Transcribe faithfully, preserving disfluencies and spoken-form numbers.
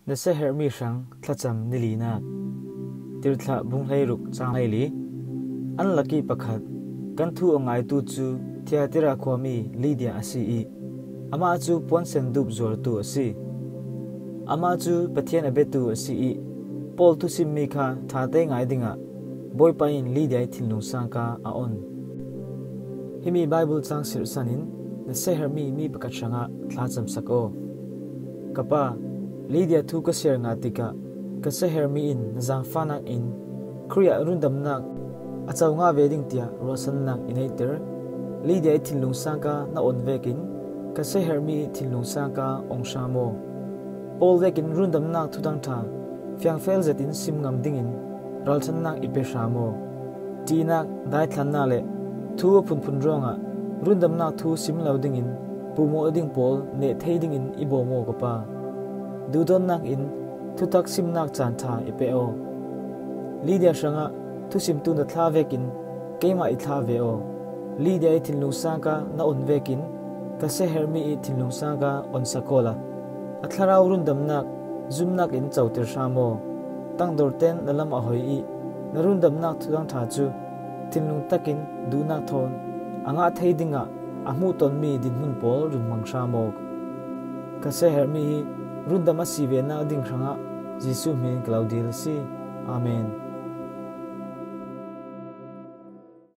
Nasepmi hrang thlacam ni linak. Tirthlah bung hleiruk cang hleili. An lak ih pakhat, kan thu a ngaitu cu Thiatira khuami Lydia a si ih amah cu puansen dup zuartu a si. Amah cu Pathian a biatu a si ih Paul thusimmi kha ṭha te ngai dingah Bawipa in Lydia ih thinlung sangka a on. Himi Baibal cang sirhsan in na seherhmi mi pakhat hrangah thlacamsak aw. Ka pa, Lydia thu ka siar ngah tikah ka seherhmi in na zaangfahnak in Khrih ah rundamnak a co ngah ve ding tiah ruahsannak i neihter. Lydia ih thinlung sangka na on vekin ka seherhmi ih thinlung sangka ong hram aw. Paul vekin rundamnak thutang ṭha fiangfel zetin sim ngam dingin ralṭhatnak i pe hram aw. Ṭihnak, daithlannak le thu a phunphun ruangah rundamnak thu sim lo dingin puhmawh ding pawl neh thei dingin i bawm aw ka pa. Duhdawtnak in thutak simnak caan ṭha i pe aw. Lydia hrangah thusimtu na thlah vekin keimah i thlah ve aw. Lydia ih thinlung sangka na on vekin ka seherhmi ih thinlung sangka onsak awla a thlarau rundamnak zumnak in coter hram aw. Tangdor ten na lam a hoi ih na rundamnak thutang ṭha cu thinlung takin duhnak thawn a ngah thei dingah a hmuhtonmi dinhmun pawl runhmang hram aw. Ka seherhmi hi rundam a si venak ding hrangah Jesuh hmin ka lo dil a si. Amen.